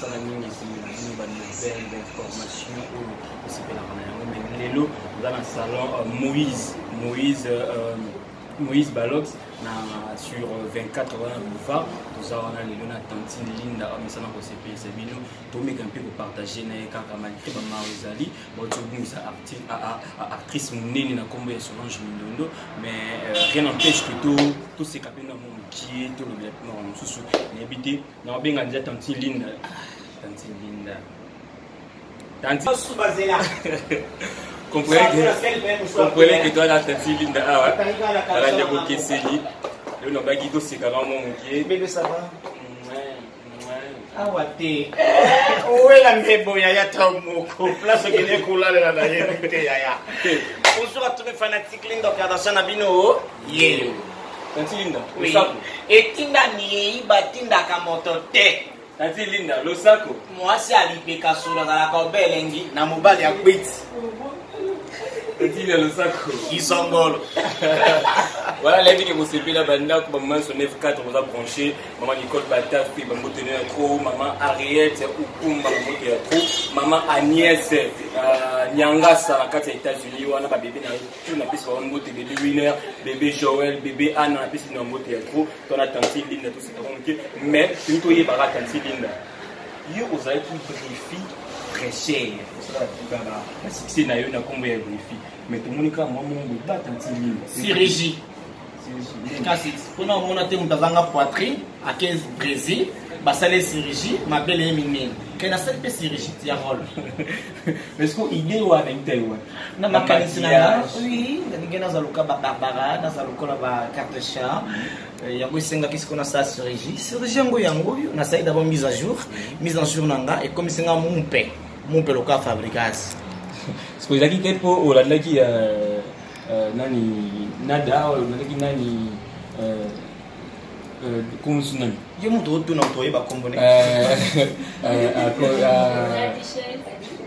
Bomesana mingi na bino ba nouvelle, ba information oyo osepelaka na yango. Mais lelo oza na salon Moïse Balox na sur 24 wana boulevard. Toza wana lelo na tantine Linda, amesana kosepelisa bino. Tomeka mpe kopartage na ye kaka malgré bamaro ezali bauti kobungisa actrice monene na nkombo ya Solange Mindondo, mais rien n'empêche que toseka mpe na mwa mokie, tolobela mpe makambo mosusu. Nayebi te, na babenga nzia tantine Linda. Tantine Linda, tantine comprenez que toi na tantine Linda awa balandi ya bokeseni. Lelo nabaki tosekaka mwa mokie. Bébé, ça va? Awa te, owela mbebo yaya, ta moko place okende kolalela, nayebi te yaya. Bonjour à tous mes fanatiques, Linda Kardashian na bino yeyo. Tantine Linda. Oui. Losako. Etinda niei, batindaka moto te. Tantine Linda, losako. Mwasi alipeka solo azalaka obe elengi na mobali ya kwiti. Tantine Linda, losako. Isongolo. Voilà, nayebi ke bosepela bandako, bamama nyonso 94 boza branché. Mama Nicole Batafi, bambote ya trop. Mama Ariette Ukumba, bambote ya trop. Mama Agnès Nyangasa na kati ya États-Unis wana, babebe na tu napesi bango mbote, bébé Winner, bébé Joel, bébé Anna, napesi bino mbote ya trop. To na tantine Linda, toseka moke, mais toyi toyebaka. Tantine Linda, yo ozalaki Brifi Fraîcheur, osala basuccès na yo na nkombo ya Brifi, mais tomoni kaka mwa mongo ba tantine Linda. Chirurgie kasi mpona omona te moto azanga poitrine, ake Brésil, basali chirurgie, mabele ye minene. Ke nasali mpe chirurgie ya role. Mais ce que idée wana eutai wana? Na makanisi na nga, oui, nalingi naza lokola babarbara, naza lokola bakardashian. Yango esengaki sikoyo nasala chirurgie. Chirurgie yango oyo nasali d'abord mise à jour. Mise en jour na nga ekomisi nga mumpe mumpe lokola Fabrigas. Parce que ezalaki te mpo olandaki nani, Nada, olandaki nani, komsu nani? Yo moto otuna, moto oyeba kombo ne.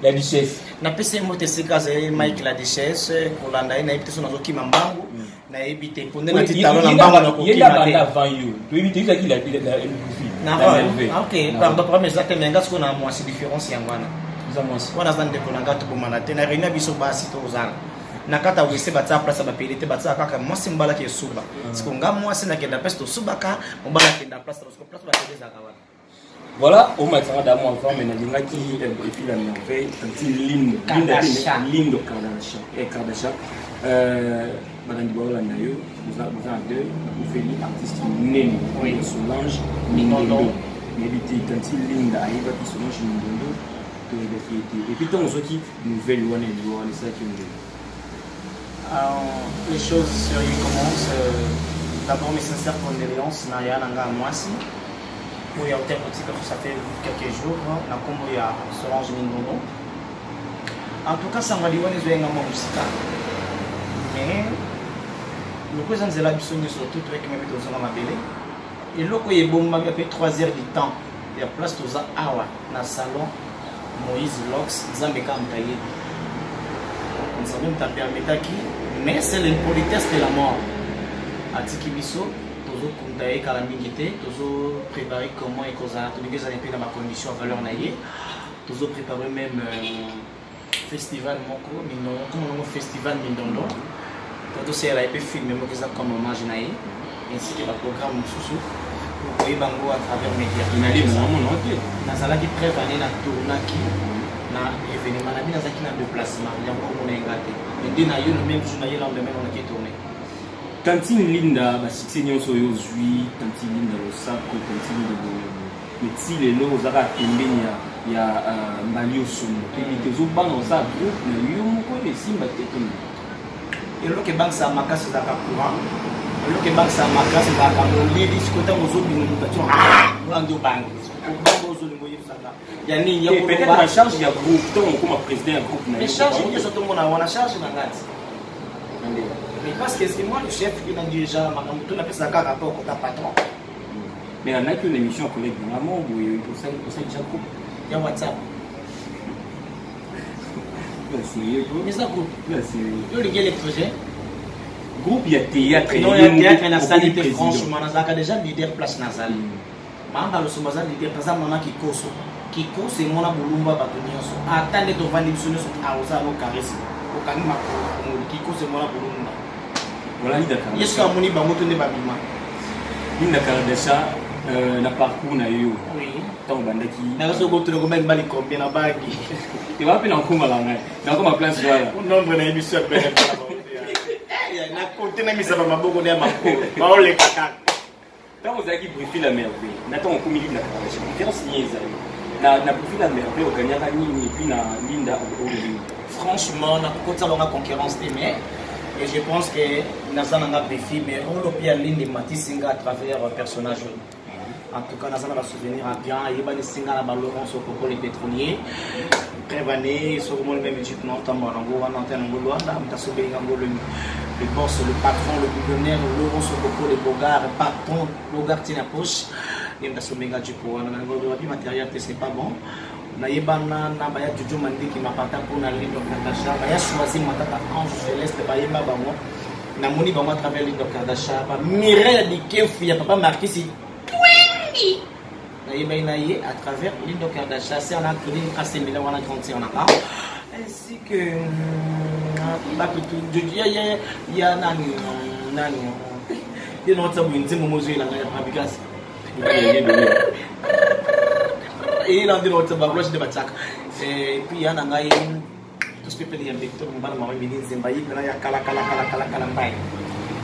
La Duchesse. Napesi ye mbote esika azali, Mike la Duchesse. Kolanda ye, nayebi te so nazokima mbangu, nayebi te mpo nde nati talo na mbangu nakokima te. Avant yo, toyebi te, ezalaki la Na rôle. Ok, pardon, problème eza te. Me nga sikoyo na mwasi, différence yango wana. Eza mwasi. Wana aza ndeko na nga, tobomana te. Na réunion biso basi tozala na kati ya wese, batia place ya bapele te, batia kaka mwasi, mobalaki esuba. Siko nga mwasi nakenda place tosubaka, mobali akenda place, siko place bakende ezalaka wana. Voilà, omatisanga damo avant, mais nalingaki Brifi la Merveille, tantine Lindo. Kardashian. Lindo Kardashian, Kardashian, balandi baolanda yo, boza na deuil, bakufeli artiste monene ya Solange Mindondo. Nayebi te, tantine Linda ayebaki Solange Mindondo? Toyebaki ye te. Et puis ntango ozwaki nouvelle wana, eliwa wana, esalaki ndenge? Les choses sérieuses commencent. D'abord, mes sincères condoléances na ya nanga mwasi oyo auta kotika, ça fait quelques jours, na nkombo ya Solange Mindondo. En tout cas, sango liwa ezoyenga mwa mosika, mais loko eza nzela biso nyonso tu toyekima mpe tozonga mabele. Eloko oyo ebombami ape 3 heures du temps ya place toza awa na salon Moïse Lox, Nzambe kaka moto ayebi, Nzambe moto apermetaki, mais c'est l'impolitesse de la mort. Atiki biso, tozokunda ye kala mingi te. Tozoprépare comment ekozala, tolingi ezala mpe na bacondition ya valeur na ye. Tozoprépare même festival moko Mindondo, comme nango festival Mindondo, po tosalela ye mpe film moko eza comme hommage na ye, ainsi que baprogramme mosusu okoyeba yango à travers média. Nazalaki preuve ane na tournaki na événement na bino, nazalaki na déplacement, yango omona yenga te. Mais nde na yo le même jour na ye, lendemain onaki tourné. Tantine Linda, basuccès nyonso oyo ozwi, tantine Linda losako, tantine Linda boye, mais ti lelo ozaka pembeni ya Mbali Osombo. Toyebi te, ozobanga osala groupe na yo moko oyo esimba te to? Eloko ebangisaka makasi ezalaka courant, eloko ebangisaka makasi ezalaka molili. Sikoyo ntango ozobima, moto ati wana nde obangi, obanga, ozolinga oyebisaka ya nini? Peut-être na charge ya groupe, ntango okoma président ya groupe na yo. Charge nyonso tomona wana, charge na ngati, mais parce que c'est moi le chef qui na déjà makambo to napesaka kaka rapport kota patron. Mais nanaki une émission collègue vraiment boye, osali déjà groupe? Ya WhatsApp. Eza groupe yo olingi électrogène. Groupe ya théâtre. Non, ya théâtre nasali te. Franchement, nazalaka déjà leader place nazali. Mamba Losombo aza leader, aza mama kikoso. Kikuse mona bolumba bato nyonso, ata nde tovandi biso nyonso, aoza no charisme, okangi makolo, omoni kikuse mona bolumba. Voilà, Linda. Ye soki amoni bango to nde babima. Linda Kardashian, na parcours na yo, ntango obandaki? Nazo kotuna koma mibali combien na bagi? Eba mpe nakoma na ngai, nakoma place wana. Nombre na ye biso ya pene na kote na misaba, maboko nde ya makolo baoleka kaka. Ntango ozalaki Brifi la Merveille na ntango okomi Linda Kardashian, différence nini ezali na Brifi la Merveille? Ogagnaka nini? Et puis na Linda oyo nini? Franchement, nakokotisa bango concurrence te, mais et je pense que naza nanga Brifi, mais rôle mpe ya Linda ematisi nga à travers personnage oyo. En tout cas, naza na basouvenir ya bien, eyebanisi nga na baLaurence Okoko le pétrolier. Preuve année, soki omoni même jeep na otambola nango wana, ante nango Lwanda, moto asobelinga yango, le boss, le patron, le millionnaire Laurence Okoko le bogard, patron bogard tina poche, ye moto asobenga jeep wana. Nango matériel te, c'est pas bon. Nayebana na baya Jojo Mandiki Mapata mpona Lindo Kardashian, baya Choisi Matata, Ange Céleste, bayemba bango, namoni bango à travers Lindo Kardashian, baMireille Dikefu ya papa Markisi Twengi, nayebaki na ye à travers Lindo Kardashian, ser na Claudine Asemila wana, grande sœur nanga, ainsi que bato ya nani nani ye na otisa boye, nzembo mozoyelanga ya Fabigas eyela nde naotisa barolage nde batiaka. Et puis ya na ngai tosipepele ya mbekito mobala mama Emili Nzemba, ye mpena ya kala kala kala kala kala mbai.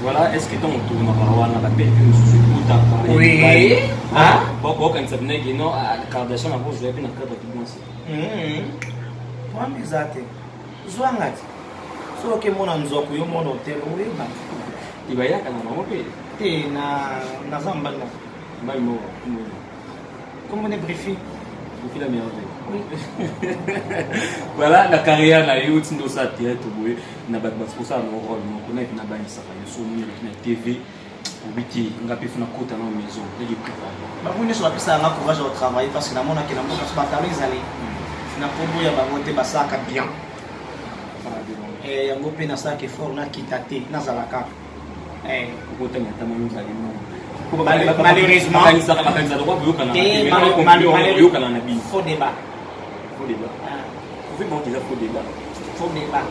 Voilà, est ce que ntango tournaka wana, bapele mpe mosusu ekutaka? Oui. Baokanisa binaki no Kardashian akozwa mpe na cadre kibonsi? Problème eza te, zwanga te. Soki okemona nzoko, yo mona hotel, oyeba. Ibayaka na bango mpe? Te, naza mobali moko. Mobali moko? Kombo ne Brifi. Brifi la Merveille. Voilà, na carrière na yo, ntindo osala théâtre boye na bato bakosala na rôle moko na epi nabangisaka yo so omoni eleki na TV, obi te nga mpe funa kota na maison ndenge prépare. Bango nyonso bapesaka nga courage ya kotravailler, parce que namonaki na mboka so batalo ezali na kombo ya bango te, basalaka bien. Yango mpe nasalaka effort, nakita te, nazala kaka. Okotanga ata mano ozali moko. Malheureusement. Bakanisa lokwa boyokana na bino. Faux débat. Faux débat. Ofi bango eza faux débat. Faux débat.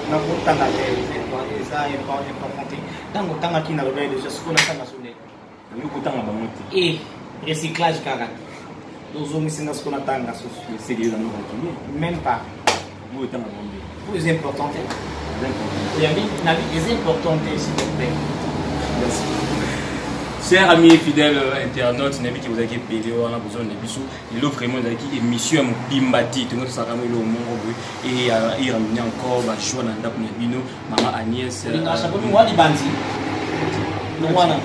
Nakotanga te, eza important te. Ntango otangaki, nalobaki déjà, sikoyo natanga so ndenge? Oyo kotanga bango te. E recyclage kaka te, ozongisinga sikoyo natanga susu. Eseki eza nokakimi. Même pas. Oyo otanga bango nde? Po eza important te. Eza important. Oyambi nabi, eza important te, s'il te plaît. Merci. Chers amis fidèles internautes, nayebi ke bozalaki ebele wana bozonda biso lelo. Vraiment ezalaki émission ya mobimba te, tongo tosalaka mo eloko moko boye eramener encore bajoie na ndako na bino. Mama Agnès. Olingaka chapeau mingi wa libandi wana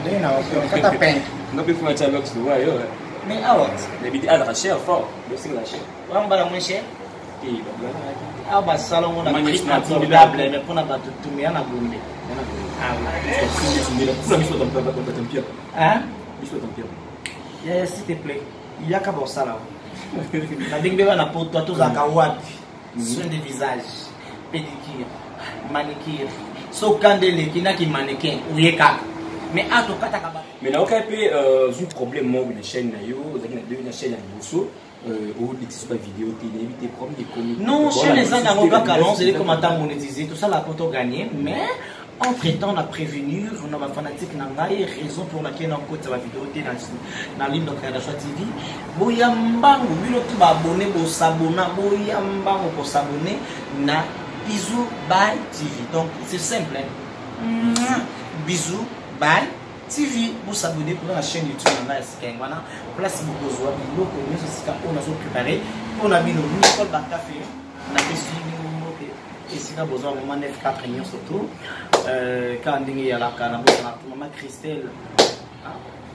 ndenge na kata pink. Nga mpe funa tia lox wa yo. Mais awa nayebi te, azaka cher fort, bosinga cher. Wana mbala moins cher. Te. Awa basalongo na prix abordable, mais mpona bato tumeya na Gombe. Biso bato biso bato. Yaya, s'il te plaît, yaka bosala. Nabengi mpe bana poto, tozalaka wapi? Soin de visage, pédicure, manicure, sokanda eleki naki mannequin, oye kaka, mais a tokataka ba. Mais nayoka mpe zwi problème moko na chaîne na yo. Ozalaki na deux na chaîne ya liboso, olekisi bavideo te, nayebi te problème ekomi. Non, chaîne eza nango kaka non, ezali comme ata monétisé, tosalaka po togagner, mais entre temps na prévenir na bafanatique na ngai, raison pour laquelle nakotisa bavideo te na Lindo Kardashian TV. Boya mbangu, bino tu baabone, bosabona, boya mbangu kosabone na Bisou by TV. Donc c'est simple, hein? Bisou by TV, bosabone kuna na chaîne YouTube na ngai ya sika. Yango wana place bokozwa biloko nyonso sika oyo nazoprépare mpona bino. Nicole Batafe, napesi bino mbote esika bozwa mama 94 nyonso to kaka ndenge eyalaka. Nabosana mama Christelle,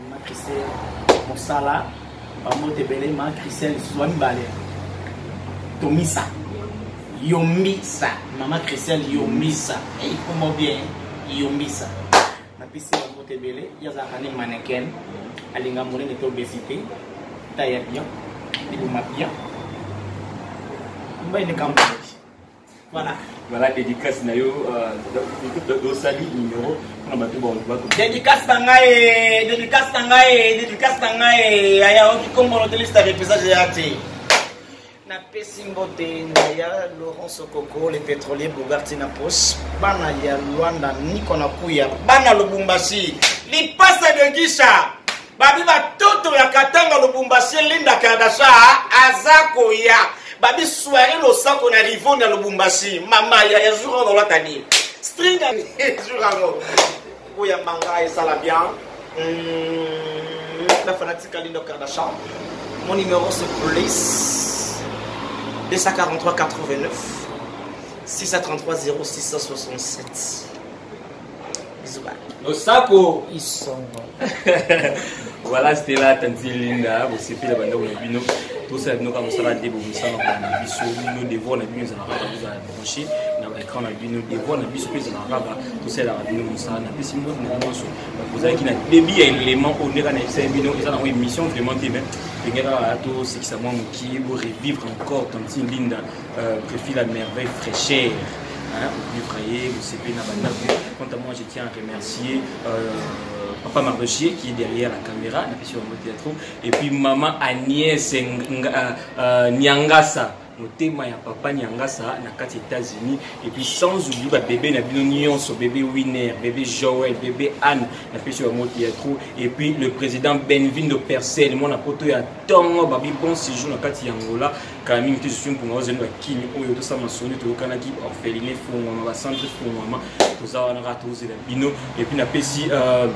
mama Christelle mosala, bambote ebele. Mama Christelle lisusu wa mibale, Tomisa Yombisa, mama Christelle Yombisa, kombo bien, Yombisa, napesi bambote ebele. Ye azalaka nde mannequin, alinga monene te, obésité, taille ya bien, liboma bien, mbai ne kambolaki. Voilà. Voilà dédicace na yo euh, osali numéro mpona bato bato. Dédicace na ngai, dédicace na ngai, dédicace na ngai. Aya oki kombo no telista représente ya te. Napesi mbote na ya Laurent Sokoko, le pétrolier Bugatti na poche, bana ya Luanda Niko na Kuya, bana Lubumbashi, lipasa de Gisha, babi batoto ya Katanga Lubumbashi, Linda Kardashian aza koya, babi soirée losako na Rivon ya Lubumbashi, mama ya ya jour on olata nini? String ya jour yango. Koyamba ngai esala bien. La fanatique Linda Kardashian. Mon numéro c'est plus 243 89 633 0667. Bisous bye. Losako. Isongo. Voilà, c'était là Tanti Linda, bosepela bandako na bino. Tosala bino kaka mosala nde bomosala na biso bino devoir na bino ezalaka kaka bozala branché na baécran na bino devoir na biso mpe ezalaka kaka tosalelaka bino mosala. Napesi mbote na nyonso bozalaki na début ya élément oyo ndeka na yebisaki bino eza nango émission vraiment te, mais ndenge kaka tosekisa mwa moki bo revivre encore Tanti Linda euh, préfit la merveille fraîcheur hein, vivre ye bosepeli na bandako. Quant à moi, je tiens à remercier euh, papa Mardochier qui est derrière la caméra, napesi yo mbote ya trop, et puis maman Agnès euh, Nyangasa, motema ya papa Nyangasa na kati États-Unis, et puis sans oublier ba bébé na bino nyonso, bébé Winner, bébé Joël, bébé Anne, napesi yo mbote ya trop, et puis le président Benvindo Persel, mwana poto ya ntongo, babi bon séjour na kati ya Angola. Kala mingi te je mpunga ozali bakini oyo tosala masoni toyokanaki orpheline efungwama bacentre efungwama toza wana kaka tozela bino. Et puis napesi euh,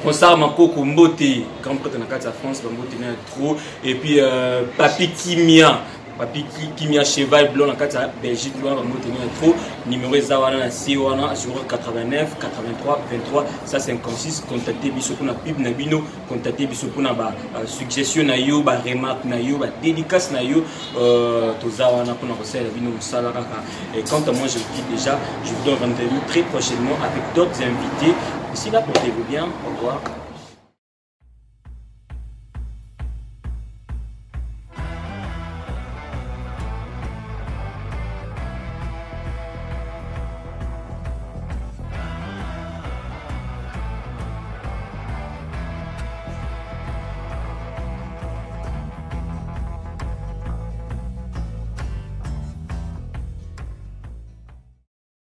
Ronsard Makoko mbote, grand prêtre na kati ya France, bambote na ya trop, et puis euh, Papi Kimia, Papi Kimia Cheval Blanc na kati ya Belgique wana, bambote na ya trop. Numéro eza wana na se wana 089 83 23 156. Contacte biso mpona pub na bino, contacte biso mpona ba suggestion na yo, ba remarque na yo, ba dédicace na yo, euh, toza wana mpona kosalela bino mosala kaka. Et quant à moi, je vous dis déjà, je vous donne rendez-vous très prochainement avec d'autres invités. D'ici là, portez-vous bien. Au revoir.